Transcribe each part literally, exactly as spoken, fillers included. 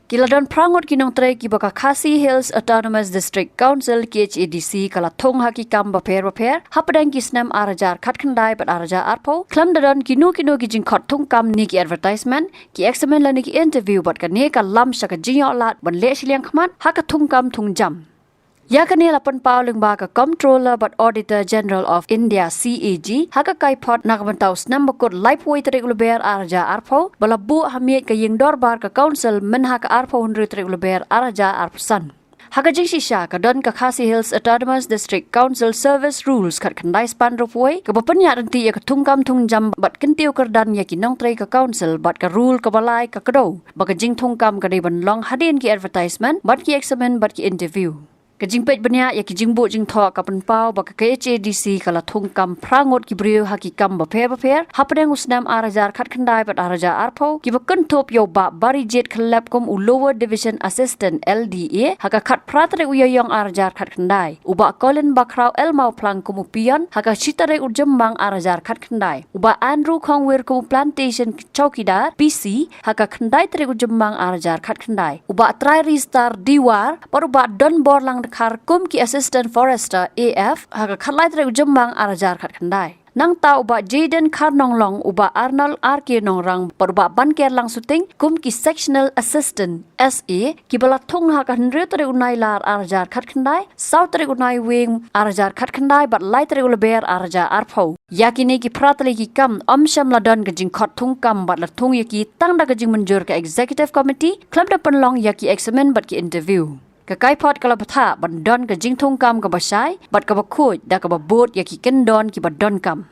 Ki la don phra ngut ki nongtrei kiba ka Khasi Hills Autonomous District Council, K H A D C, ka la thung ha ki kam bapher bapher hapdeng ki snem ar hajar khatkhyndai bad ar hajar arphew, khlem da don kino kino ki jingkhot thungkam ne ki advertisement, ki eksamin lane ki interview, bad kane ka lam sha ka jingïoh lad ban leh shiliang khmat ha ka thungkam thungjam. Ïa kane la pynpaw lyngba ka Comptroller bad Auditor General of India, C A G, ha ka kaiphod na ka bynta u snem bakut laiphew tarik u Lber ar hajar arphew, ba la buh ha miej ka ïing dorbar ka Council mynha ka arphew hynriew tarik u Lber ar hajar arphew san. Ha ka jingshisha ka don ka Khasi Hills Autonomous District Council Service Rules khatkhyndai spah hynriewphew, kaba pynïaid ryntih ïa ka thungkam thungjam bad kyntiew kyrdan ïa ki nongtrei ka Council, bad ka rule kaba lai ka kdew ba ka jingthungkam ka dei ban long hadien ki advertisement bad ki eksamin bad ki interview. Ka jingpeit bniah ïa ki jingbuh jingthoh ka pynpaw ba ka K H A D C ka la thungkam phra ngut ki briew ha ki kam bapher bapher hapdeng u snem ar hajar khatkhyndai bad ar hajar arphew, kiba kynthup ïa u Bah Barijit Khyllep kum u Lower Division Assistant, L D A, ha ka khatphra tarik u Ïaïong ar hajar khatkhyndai, u Bah Colin Bakhraw L Mawphlang kum u Peon ha ka shi tarik u Jymmang ar hajar khatkhyndai, u Bah Andrew Khongwir kum u Plantation Chowkidar, P C, ha ka khyndai tarik u Jymmang ar hajar khatkhyndai, u Bah Trai Ristar Diwar bad u Bah Donborlang Dkhar kum ki Assistant Forester, A F, ha ka khatlai tarik u Jymmang ar hajar khatkhyndai. Nangta u Bah Jayden Kharnonglong, u Bah Arnold R K Nongrang bad u Bah Bankerlang Suting kum ki Sectional Assistant, S A, kiba la thung ha ka hynriew tarik u Nailar ar hajar khatkhyndai, saw tarik u Naiwieng ar hajar khatkhyndai bad lai tarik u Lber ar hajar arphew. Ïa kine ki phra tylli ki kam ym shym la don ka jingkhot thungkam bad la thung ïa ki tang da ka jingmynjur ka Executive Committee khlem da pynlong ïa ki eksamin bad ki interview. Ka kaiphod ka la bthah ban don ka jingthungkam kaba shai bad kaba khuid da kaba bud ïa ki kyndon kiba donkam.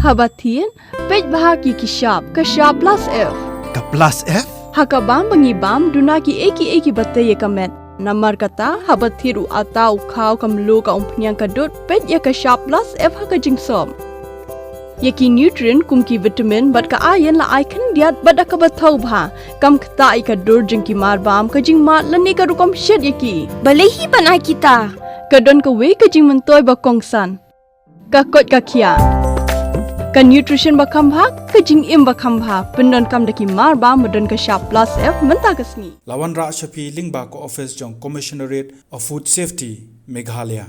Haba thied, peit bha ki ki shap, ka shap plus F. Ka plus F? Ha ka bam ba ngi bam, duna ki ei ki ei kiba tei ïa ka met. Namar kata, haba thied u atta, u khaw, ka mluh, ka umphniang, ka dud, peit ïa ka shap plus F ha ka jingsop. Ïa ki nutrient kum ki vitamin bad ka iron la ai khyndiat bad da kaba thaw bha. Kam ktah ïa ka dur jong ki marbam, ka jingmad lane ka rukom shet ïa ki. Balei hi ban ai kita? Ka don kawei ka jingmyntoi ba kongsan. Ka koit ka khiah. Ka nutrition ba kham bha, ka jingim ba kham bha. Pyndonkam da ki marbam ba don ka shap plus F mynta ka sngi. La wanrah sha phi lyngba ka office jong Commissionerate of Food Safety, Meghalaya.